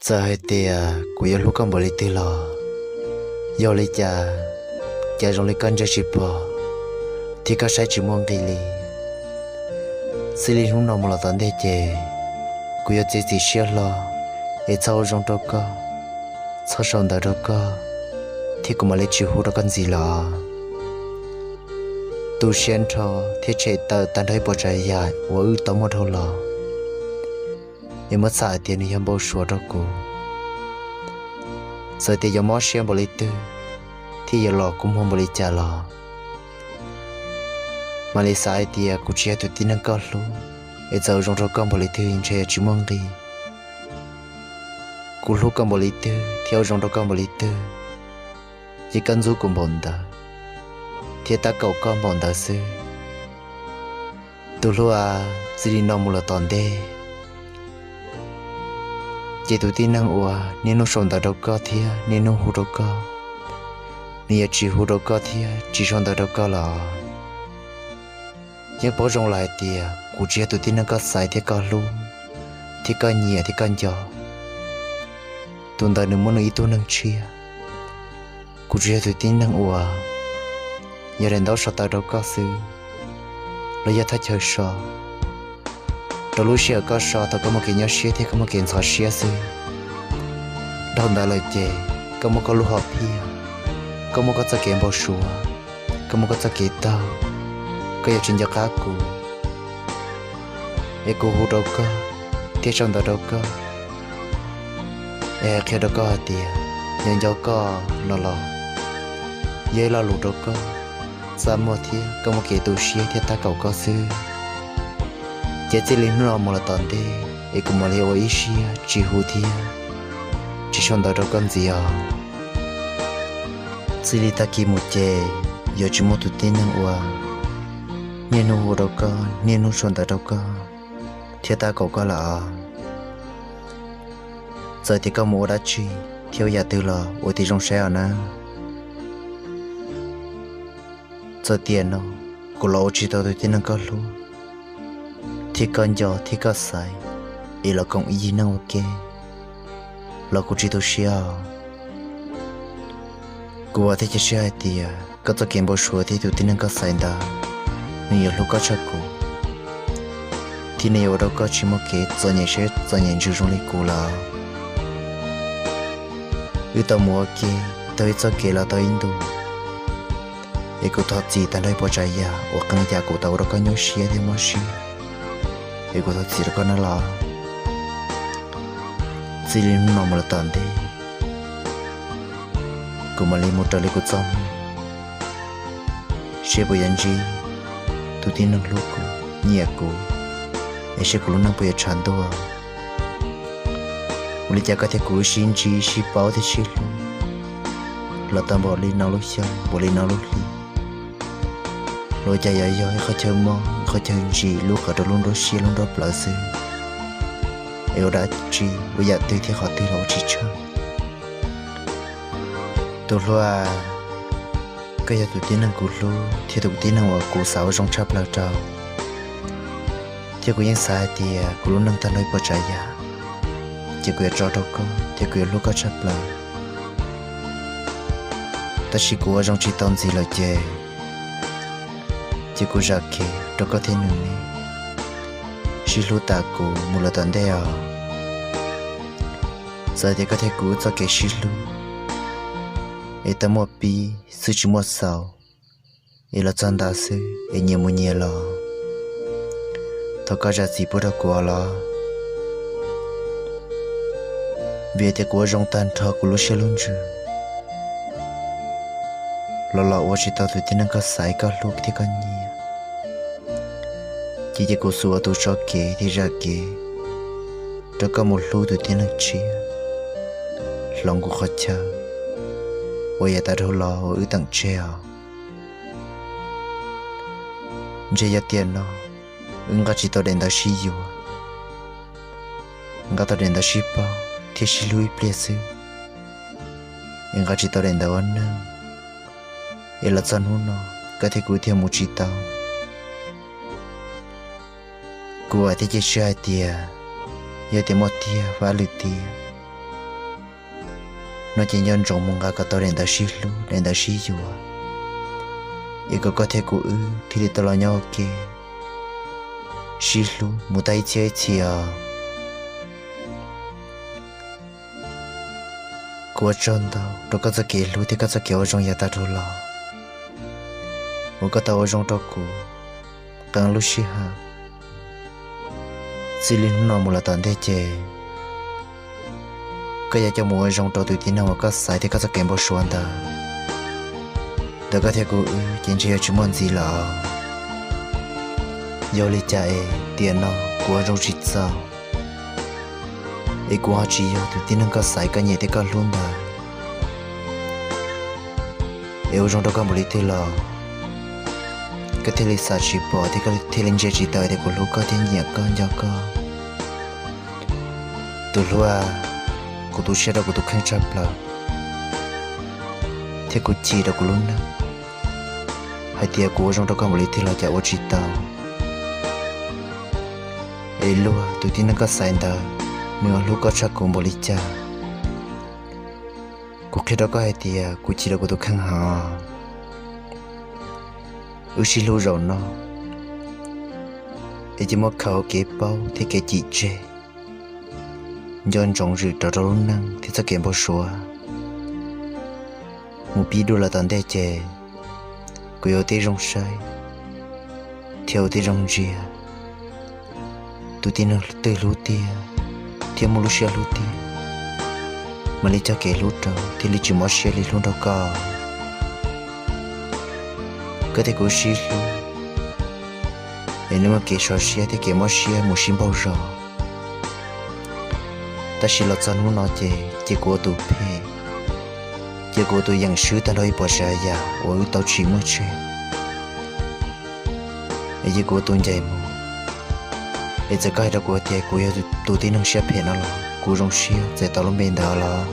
Txawm hais tias kuv yuav hlub koj npaum li twg los, yog li cas, cas zoo li koj ntsia tsis pom, thiab koj saib tsis muaj nqis li. Txij li hnub no mus los tom ntej ces, kuv yuav txiav txim siab hlo, es txhob ua zoo rau koj, txhob sau ntawv rau koj, thiab kuv mam li tsis hu rau koj ntxiv lawm. Tu siab nrho thiab tshem tawm tag nrho ib puas tsav yam uas wb tau muaj dhau los, es muab txhais hais tias nws yog npau suav rau kuv. Txawm tias yuav mob siab npaum li twg, thiab yuav los kua muag npaum li cas los, mam li xav hais tias kuv tsis yog tus tib neeg koj hlub, es txawm ua zoo rau koj npaum li twg ntshe yuav tsis muaj nqis. Kuv hlub koj npaum li twg thiab ua zoo rau koj npaum li twg, ces koj ntxub kuv npaum ntawd, thiab tab kaum koj npaum ntawd xwb. Tus hlub a, txij li no mus los tom ntej, ces tus tib neeg uas niaj hnub sau ntawv rau koj thiab niaj hnub hu rau koj, nws yuav tsis hu rau koj thiab tsis sau ntawv rau koj lawm. Yeej paub zoo lawm hais tias kuv tsis yog tus tib neeg koj xaiv thiab koj hlub, thiab koj nyiam thiab koj nco. Tus ntawd nws muaj nws ib tug neeg tshiab. Kuv tsuas yog tus tib neeg uas yog daim ntaub so tawv rau koj xwb, los yog thaj chaw so rau lub sij hawm koj so thaum koj muaj kev nyuaj siab thiab koj muaj kev ntxhov siab xwb. Dhau ntawd lawm ces koj muaj koj lub hom phiaj, koj muaj koj txoj kev npau suav, koj muaj koj txoj kev taug, koj yuav tsis nco qab kuv, es kuv hu rau koj thiab sau ntawv rau koj, es hais qhia rau koj hais tias nco nco koj no los yog ib lo lus rau koj txaj muag thiab koj muaj kev tu siab thiab tab kaum koj xwb. Ces txij li hnub no mus los tom ntej es kuv mam li ua ib siab tsis hu thiab tsis sau ntawv rau koj ntxiv os. Txij li tag kis mus ces yuav tsis muaj tus tib neeg uas niaj hnub hu rau koj, niaj hnub sau ntawv rau koj thiab tab kaum koj lawm os. Txawm tias koj mus ua dab tsi thiab ua yam twg los ua tib zoo saib os nawb. Txawm tiam no kuv los ua tsis tau tus tib neeg koj hlub, thiab koj nco thiab koj xaiv, es los koom ib yig neej ua ke los kuv tsis tu siab os. Kuv vam thiab cia siab hais tias koj txoj kev npau suav thiab tus tib neeg koj xaiv ntawd, nws yuav hlub koj tshaj kuv, thiab nws yuav ua rau koj tsis muaj kev txom nyem siab txom nyem ntsws zoo li kuv lawm. Wb tau mus ua ke tau ib txoj kev los tau ib ntus, es kuv thov txim tag nrho ib puas tsav yam uas qee yam kuv tau ua rau koj nyuaj siab thiab mob siab, es kuv thov txim rau koj nawb los. Txij li hnub no mus los tom ntej, kuv mam li mus raws li kuv txoj hmoo, seb puas yuav ntsib tus tib neeg hlub kuv, nyiam kuv, es seb kuv lub neej puas yuav tshav ntuj. Ua li cas koj thiab kuv wb sib ntsib sib paub thiab sib hlub los tau npaum li no lub xyoo, npaum li no lub hli, los cas yuav yog ib qhov chaw mob, ib qhov chaw ntsim lub qhov rau lub nruab siab lub nruab plawv xwb, es ua dab tsi ua yam twg thiab qhov twg los ua tsis tshaj. Tus hlub a, koj yog tus tib neeg kuv hlub thiab tus tib neeg uas kuv xav ua zoo tshaj plaws rau, thiab kuv yeej xav hais tias kuv lub neej tag nrho ib puas tsav yam, ces kuv yuav tso rau koj thiab kuv yuav hlub koj tshaj plaws. Tab sis kuv ua zoo tsis tau ntxiv lawm ces, ces kuv zam kev rau koj thiab nws ne, sib hlub tas kuv mus lawm tom ntej os. Txawm tias koj thiab kuv txoj kev sib hlub es tau muaj pib xwb tsis muaj xaus, es los txog ntawd xwb es nyias mus nyias los, thov koj zam txim pub rau kuv os los. Vim tias kuv ua zoo tag nrho kuv lub siab lub ntsws los los ua tsis tau tus tib neeg koj xaiv koj hlub thiab koj nyiam, ces cia kuv xub ua tus tso kev thiab zam kev rau koj mus hlub tus tib neeg tshiab, hloov kuv qhov chaw uas yav tas dhau los uas wb teem tseg os. Ntshe yog tiam no wb nqa tsis tau daim ntawv sib yuav, nqa tau daim ntawv sib paub thiab sib hlub ib pliag xwb, es nqa tsis tau daim ntawv ua neej, es los txog hnub no koj thiab kuv thiaj mus tsis tau. Kuv vam thiab cia siab hais tias yog tias muaj tiag vaj lwm tiag, No ces nco ntsoov mus nqa kom tau daim ntawv sib hlub, daim ntawv sib yuav, es kom koj thiab kuv wb thiaj li tau los nyob ua ke sib hlub mus tag ib txhiab ib txhis os. Kuv ua tsaug ntau rau koj txoj kev hlub thiab koj txoj kev ua zoo yav tag dhau los uas koj tau ua zoo rau kuv qee lub sij hawm. Txij li hnub no mus los tom ntej ces koj yuav coj mus ua zoo rau tus tib neeg uas koj xaiv thiab koj txoj kev npau suav ntawd. Ntawm koj thiab kuv wb ces ntshe yuav tsis muaj ntxiv lawm. Yog li cas es tiam no kuv ua zoo tsis txaus, es kuv ho tsis yog tus tib neeg koj xaiv, koj nyiam thiab koj hlub ntawd, es ua zoo rau koj npaum li twg los koj thiaj li xam tsis pom thiab koj thiaj li ntsia tsis tau tias kuv hlub koj thiab nyiam koj nco koj. Tus hlub, kuv tu siab rau kuv tus kheej tshaj plaws, thiab kuv chim rau kuv lub neej hais tias kuv ua zoo rau koj npaum li twg los cas ua tsis tau. Es luag tus tib neeg koj xaiv ntawd, nws hlub koj tshaj kuv npaum li cas? Kuv qhia rau koj hais tias kuv chim rau kuv tus kheej heev. Wb sib hlub zaum no es cia muab khaws kev paub thiab kev chim tseg, nco ntsoov zwm rau rau lub neej thiab txoj kev npau suav. Mus pib dua los tom ntej ces kuv yuav ua tib zoo saib thiab ua tib zoo ntsia tus tib neeg twg hlub tiag thiab muaj lub siab hlub tiag, mam li cog kev hlub rau thiaj li tsis mob siab li hlub nrog koj. Koj thiab kuv sib hlub es nws muaj kev sov siab thiab kev mob siab mus sib npaug zos. Tab sis los txog hnub no ces cia kuv ua tus phem, cia kuv ua tus yeem swb tag nrho ib puas tsav yam uas wb tau tsim muaj tseg, es cia kuv ua tus ncaim mus. Es txawm koj hais rau kuv tias kuv yog tus tib neeg siab phem no los kuv zoo siab txais tau lub npe ntawd los.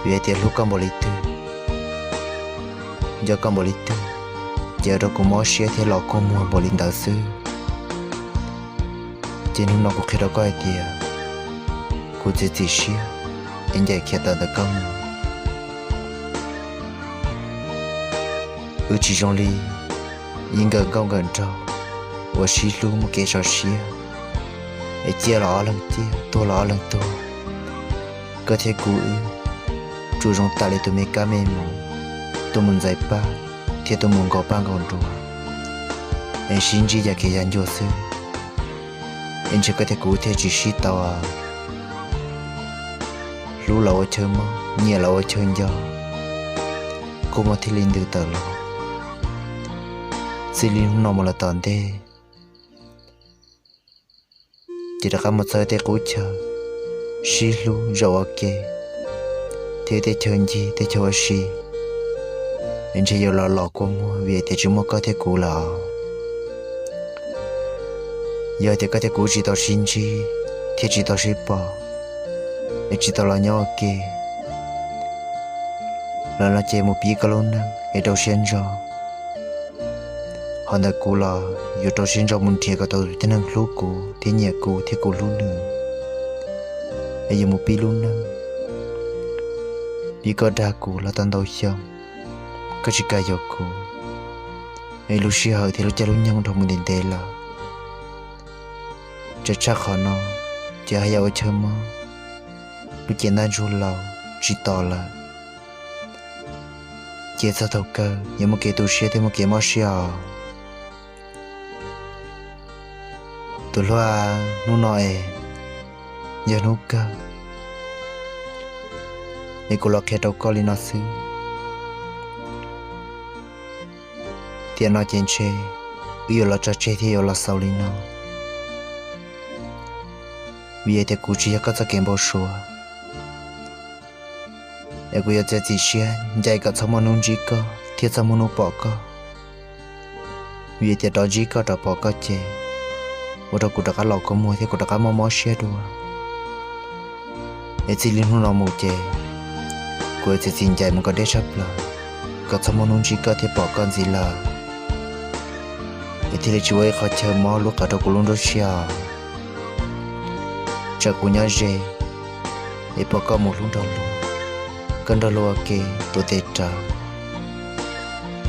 Vim hais tias hlub koj npaum li twg, nco koj npaum li twg, ces ua rau kuv mob siab thiab los kua muag npaum li ntawd xwb. Ces hnub no kuv qhia rau koj hais tias kuv txiav txim siab es ncaim khiav tawm ntawm koj mus. Wb tsis zoo li ib nkawm nkauj nkawm nraug uas sib hlub muaj kev sov siab, es ciaj los ob leeg ciaj, tuag los ob leeg tuag. Koj thiab kuv wb tsuas zoo tam li tus me kab me moos, tuaj mus ntxais paj thiab tuaj mus nkaus paj nkaus nruas, es sib ntsib yam kev yam ncua xwb. Es ntshe koj thiab kuv thiaj tsis sib tau. Hlub los ua chaw mob, nyiam los ua chaw nco, kua muag thiaj li ntws tawm los. Txij li hnub no mus los tom ntej, ces rov qab mus txog tej qub chaw, sib hlub zaum ua ke, thiab tej chaw ncig tej chaw ua si, es ntshe yuav los los kua muag vim tias tsis muaj koj thiab kuv lawm. Yog tias koj thiab kuv tsis tau sib ntsib thiab tsis tau sib pom, es tsis tau los nyob ua ke, los no ces mus pib koj lub neej es rau siab ntso. Ho ntawm kuv los yuav rau siab ntso mus nrhiav kom tau tus tib neeg hlub kuv thiab nyiam kuv thiab kuv hlub nws, es yuav mus pib lub neej. Vim koj dag kuv los tau ntau xyoo, koj tsis kam yuav kuv, es lub sij hawm thiab lub caij lub nyoog dhau mus ntev ntev lawm. Tseem tshaj qhov no, ces haj yam ua chaw mob, lub cev ntaj ntsug laus tsis tos lawm, ces txog thaum kawg yuav muaj kev tu siab thiab muaj kev mob siab os. Tus hluas, hnub no es yog hnub kawg, es kuv los qhia rau koj li no xwb. Tiam no ces ntshe wb yuav los tso tseg thiab yuav los xaus li no, vim tias kuv tsis yog koj txoj kev npau suav. Es kuv yuav txiav txim siab ncaim kom txhob muaj hnub ntsib koj thiab txhob muaj hnub pom koj, vim tias rov ntsib koj rov pom koj ces ua rau kuv rov qab los kua muag thiab kuv rov qab mob mob siab dua. Es txij li hnub no mus ces kuv yuav txiav txim ncaim mus kom deb tshaj plaws, kom txhob muaj hnub ntsib koj thiab pom koj ntxiv lawm, es thiaj li tsis ua ib qho chaw mob lub qab rau kuv lub nruab siab. Tsam kuv nyob ze, es pom koj mus hlub nrog luag, koj nrog luag ua ke tuav tes rawv,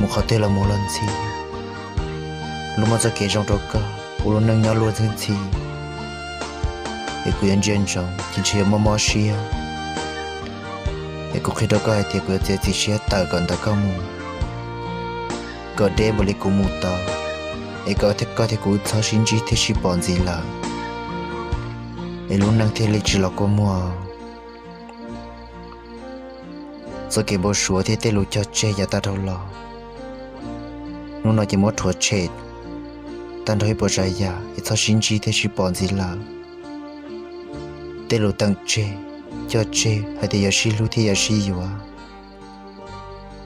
mus qhov twg los mus los ntxhi, luag muaj txoj kev zoo rau koj ua lub neej nyob luag ntxhi ntxhi, es kuv yuav ntsia ntsoov ces ntshe yuav mob mob siab. Es kuv qhia rau koj hais tias kuv yuav txiav txim siab tawm kom ntawm koj mus, kom deb npaum li kuv mus tau, es kom koj thiab kuv txhob sib ntsib thiab sib pom ntxiv lawm, es lub neej thiaj li tsis los kua muag. Txoj kev npau suav thiab tej lus cog tseg yav tag dhau los, hnub no ces muab rhuav tshem tag nrho ib puas tsav yam es txhob sib ntsib thiab sib pom ntxiv lawm. Tej lus teem tseg, cog tseg hais tias yuav sib hlub thiab yuav sib yuav,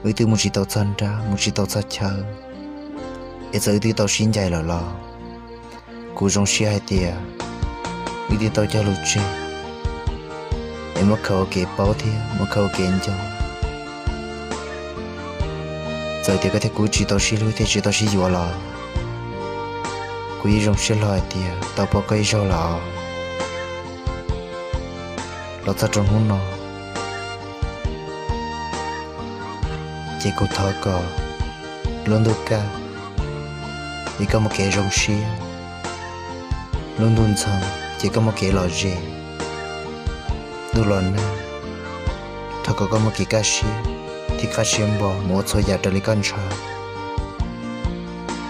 wb twb mus tsis tau txog nrab mus tsis tau txog chaw, es txawm wb twb tau sib ncaim lawm los kuv zoo siab hais tias wb twb tau cog lus tseg, es muab khaws ua kev paub thiab muab khaws ua kev nco. Txawm tias koj thiab kuv tsis tau sib hlub thiab tsis tau sib yuav los kuv yeej zoo siab hlo hais tias tau pom koj ib zaug lawm. Los txog rau hnub no ces kuv thov kom lub ntuj kaj es koj muaj kev zoo siab, lub ntuj ntxhov ces koj muaj kev lom zem. Ntuj los nag, thov kom koj muaj kev kaj siab thiab kaj siab npo mus ua txhua yam raws li koj ntshaw,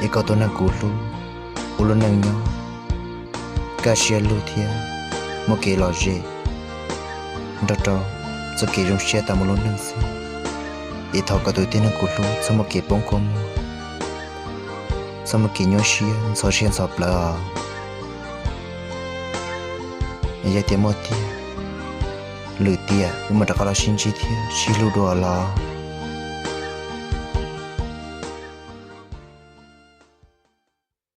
es kom tus neeg kuv hlub ua lub neej nyob kaj siab lug thiab muaj kev lom zem nrog rau txoj kev zoo siab tas mus lub neej xwb. Es thov kom tus tib neeg kuv hlub txhob muaj kev poob kua muag, txhob muaj kev nyuaj siab ntxhov siab ntxhov plawv os. Es yog tias muaj tiag, lwm tiam wb mam rov qab los sib ntsib thiab sib hlub dua los.